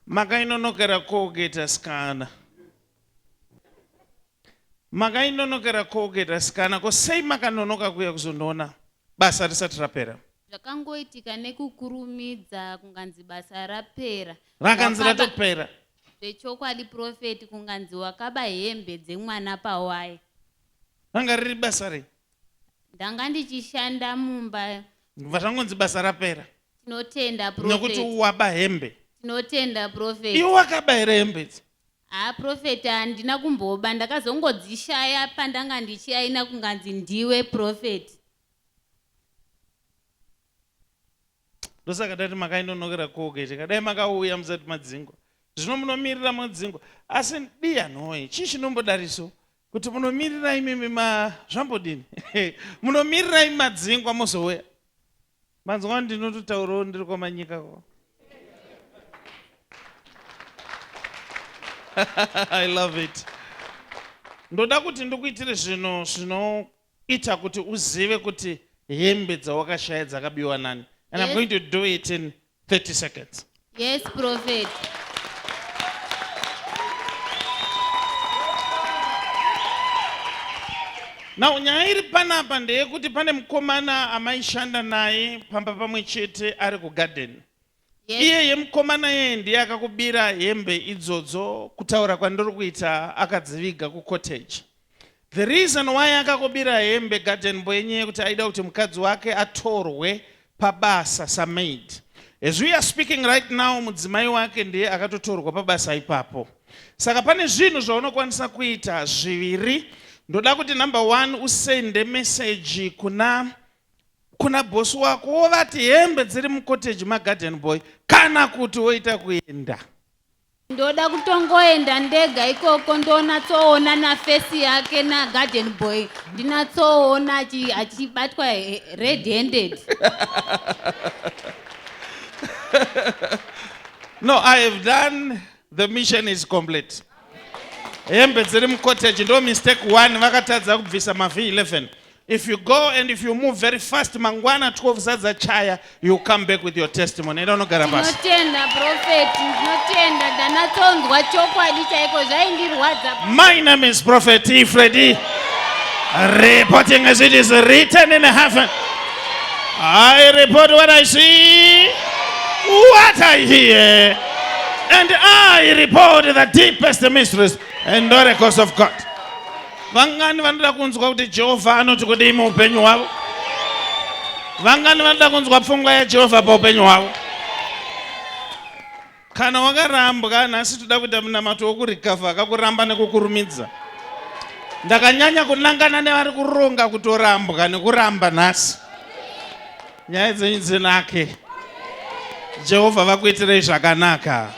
Makainonokera Colgate asikana. Makainonokera Colgate asikana. Ko sei makanonoka kuya kuzondiona basa risati rapera? Zvakangoitika nekukurumidza kunganzi basa rapera. Rakanzi ratopera. Zvechokwadi prophet kunganzi wakaba hembe dzemwana pawaya. Ranga riri basa rei? Ndanga ndichishanda mumba. Ndobva zvangonzi basa rapera. Tinotenda Nekuti prophet. waba hembe. Tinotenda prophet. Iwe wakaba here hembe idzi? Haa prophet handina kumboba ndakazongodzishaya pandanga ndichiaina kunganzi ndiwe prophet. Ndosaka tati makainonokera Colgate kadai makauya musati madzingwa. Zvino munomirira modzingwa. Asi diya nhoye chii chinombodariso kuti munomirira imimi ma zvambodini munomirira imi madzingwa mozouya. Manzwa ndinototaurawo ndiri kwamanyika ko. I love it. Ndoda kuti ndikuitire zvinhu zvinoita kuti uzive kuti hembe dzawakashaya dzakabiwa nani. And I'm Yes. going to do it in 30 seconds. Yes, prophet. Now nyaya iri panapa ndeyekuti pane mukomana amaishanda naye pamba pamwe chete ari kugarden. Yes. Iyeye mukomana iyeye ndiye akakubira hembe idzodzo kutaura kwandiri kuita akadziviga kucottage. The reason why akakubira hembe garden boy inyaya yekuti aida kuti mukadzi wake atorwe pabasa samaid. As we are speaking right now mudzimai wake ndiye akatotorwa pabasa ipapo. Saka pane zvinhu zvaunokwanisa kuita zviviri. Ndoda kuti number one usende message kuna kuna boss wako wovati hembe dziri mucottage magarden boy kana kuti woita kuenda. Ndoda kutongoenda ndega ikoko ndonatsoona nafesi yake nagarden boy ndinatsoona achibatwa red handed. No, I have done the mission is complete. Hembe dziri mucottage ndo mistake one vakatadza kubvisa mav 11. If you go and if you move very fast mangwana 12 zadza chaya you come back with your testimony. Enda unogara pasi. Ndinotenda prophet, ndinotenda ndanatsonzwa chokwadi chaiko zvaindirwadza. My name is Prophet E. Freddy, reporting as it is written in heaven. I report what I see, what I hear, and I report the deepest mysteries and oracles of God. Vangani vanoda kunzwa kuti Jehovha anoti kudii muupenyu hwavo? Vangani vanoda kunzwa pfungwa yaJehovha paupenyu hwavo? Kana wakarambwa nhasi toda kuita munamato wokurikavha akakuramba nekukurumidza. Ndakanyanya kunangana nevari kuronga kutorambwa nekuramba nhasi. Nyaya dzenyu dzinake. Jehovha vakuitirei zvakanaka.